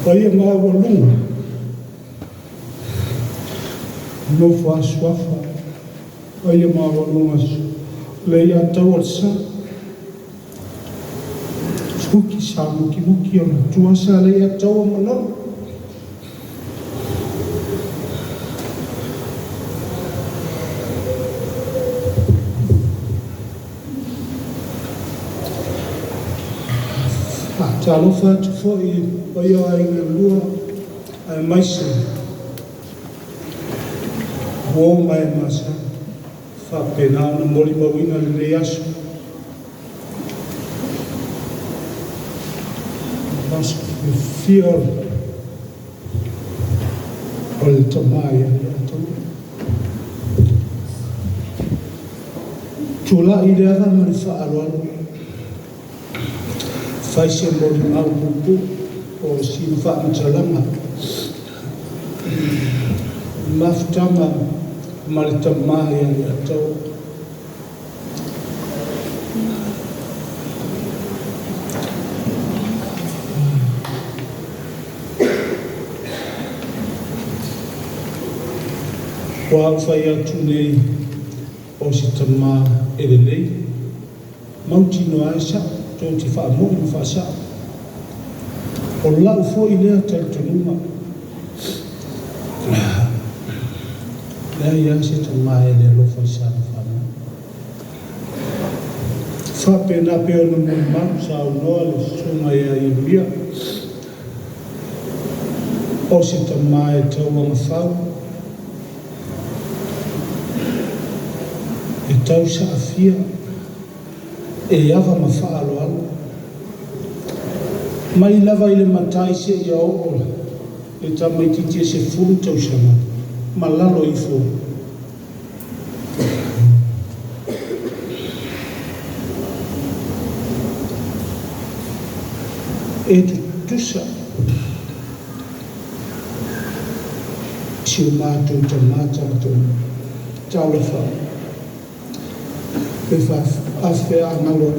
Paia maualuga, nofo a suafa, paia maualuga Leiataua le sa, fuki sa mukimuki o le tua sa Leiataua ma Lolo. Faatalofa atu foi i paia o aiga e lua, aemaise uo ma e masani faapena ona molimauina lenei aso. Aso fiafia o le tama ia Leiataua. Tulai i le ava ma le faaaloalo, fai se molimau puupuu po o sina faamatalaga mafutaga ma le tama ia Leiataua. Ua ou fai atu nei o se tama e lelei, mautinoa e sa'o, tou te faamo'i ma faasa'o. O lau foi lea talitonuga, leai lava se tama e le alofa i sana fanau. Faapena pea ona molimau saunoa le susuga ia Ieremia, o se tama e tauagafau, e tausaafia, e ava ma faaaloalo, mai lava i le matai seia oo le tamaitiiti e 10 tausaga ma lalo ifo. E tutusa si o matou tamā talatonu. Talofa pe faafeagalo.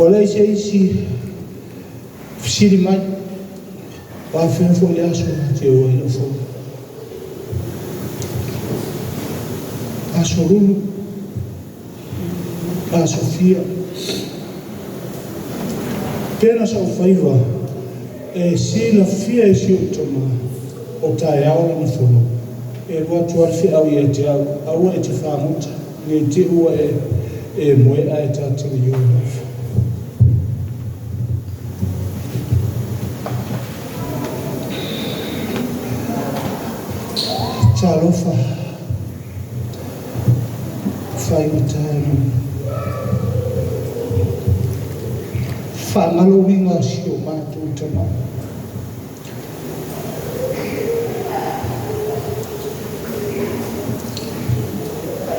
Ua leai se isi fesili mai, o afea foi le aso na te o ai lau fono. Aso Lulu, aso Fia. Pena sa ou faiva e silafia e si ou tama o taeao lana fono. E alu atu a le feau ia te au, aua e te fagota, nei te ua e moe ae ta te le io. Talofa, faigata ona faagalo uiga o si o matou tama.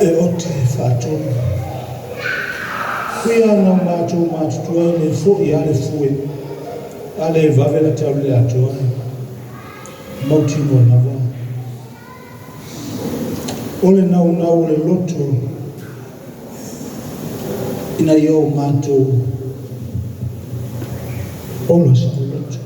E ote faatonu. Kuia na matou matutua e le fo'i a le fue, a le vave la te alu le atoa. Mautinoa lava. O le naunau o le loto ina ia o matou ola saoloto.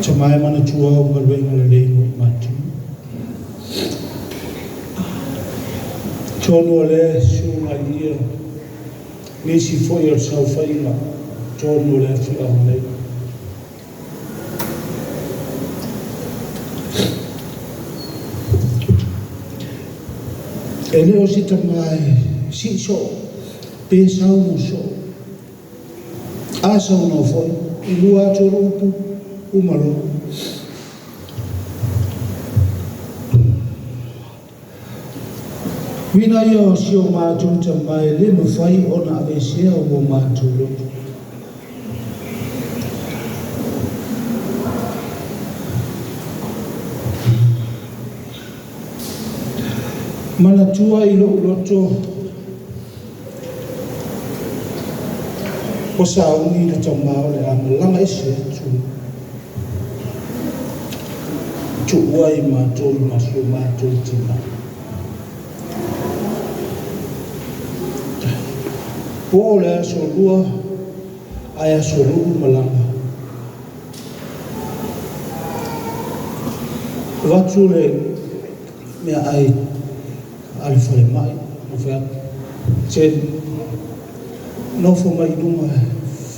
Tama e manatua au galuega lelei mo i matou. Tonu o le susuga ia nisi foi o le saofaiga tonu o le afioaga nei. E le o se tama e sii soo pe sauno soo. A saunoa foi, e lua atu o upu, uma loa. Uiga ia o si o matou tama e le mafai ona aveesea o matou loto. Manatua i lou loto Ua sauni le tama o le a malaga ese atu, tuua ai matou ma si o matou tina. Ua oo le aso lua ae aso lulu malaga. Avatu le meaai a le falemai ma fai atu, Jen, nofo mai i luga,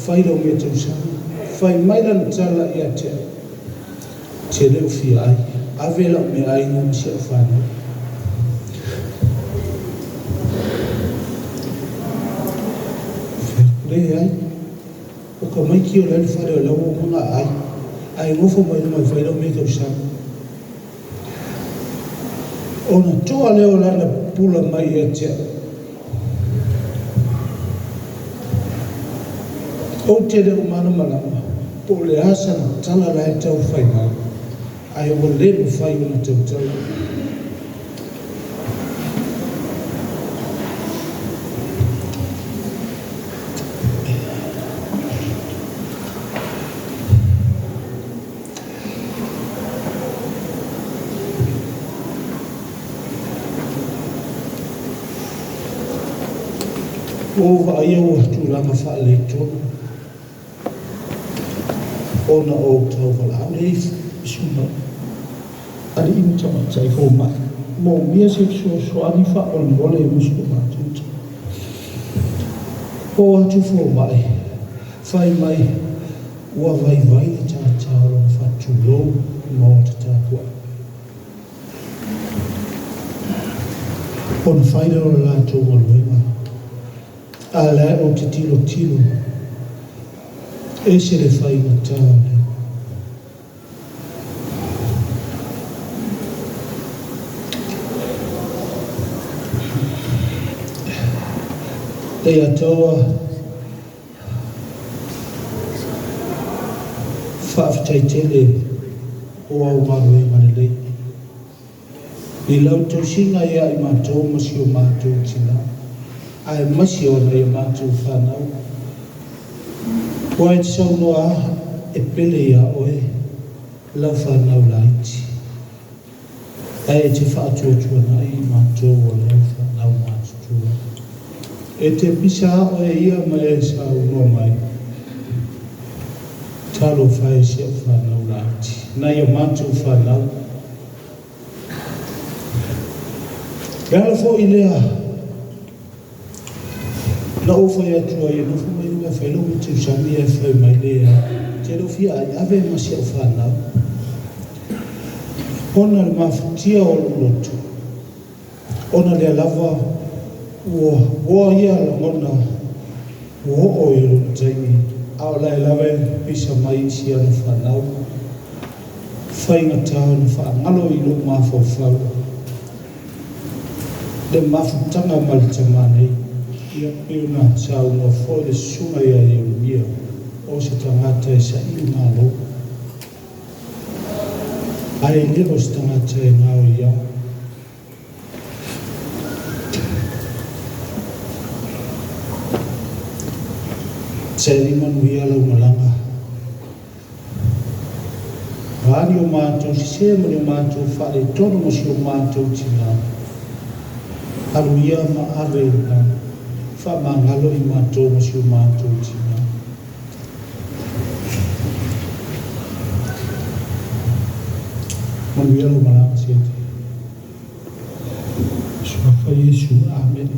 fai lau meatausami. Fai mai lana tala ia te au, Te le o fia ai, ave lau meaai ma si au fanau. Fai atu, Leai, o ka maiki o la e i le fale o la ua uma ona aai, ae nofo mai luga e fai lau meatausami. Ona toa lea o lana pupula mai ia te au. Ou te le o malamalama po o le a sana tala la e tau fai mai, ae ua le mafai ona tautala. Ua ou vaaia ua tulaga faaletonu ona o ou tauvalaau lea i susuga i alii ma tamaitai fomai. Moomia se fesoasoani faamolemole mo si o matou tama. Oo atu fomai, fai mai ua vaivai le tātā o lona faatulou maota tapuai. Ona fai lea o le latou galuega, a o la e ou te tilotilo, ese le faigata o le Leiataua. Faafetai tele o au galuega lelei i lau tausiga ia i matou ma si o matou tina, aemaise o nai a matou fanau. Ua e te saunoa e pele ia oe lau fanau laiti, ae e te faatuatuanai i matou o lau fanau matutua. E te pisa oe ia ma e saunoa mai, Talofa e si au fanau laiti, nai a matou fanau. Le ala foi lea na ou fai atu ai e nofo mai luga e fai lou meatausami ae fai mai lea, te le o fia ai, ave ma si au fanau. Ona le mafatia o lou loto, ona lea lava ua oa ia lagona ua oo i lona taimi, a o la e lava e pisa mai i si ana fanau. Faigata ona faagalo i lou mafaufau le mafutaga ma le tama nei. Ia pei ona saunoa foi le susuga ia Ieremia, o se tagata e saili malo, ae le o se tagata e gaoiao. Saili manuia lau malaga. A ni o matou sese ma ni o matou faaletonu ma si o matou tina, alu ia ma ave i lena, faamagalo i matou ma si o matou tina. Manuia lau malaga, Sete. Suafa Iesu. Amene.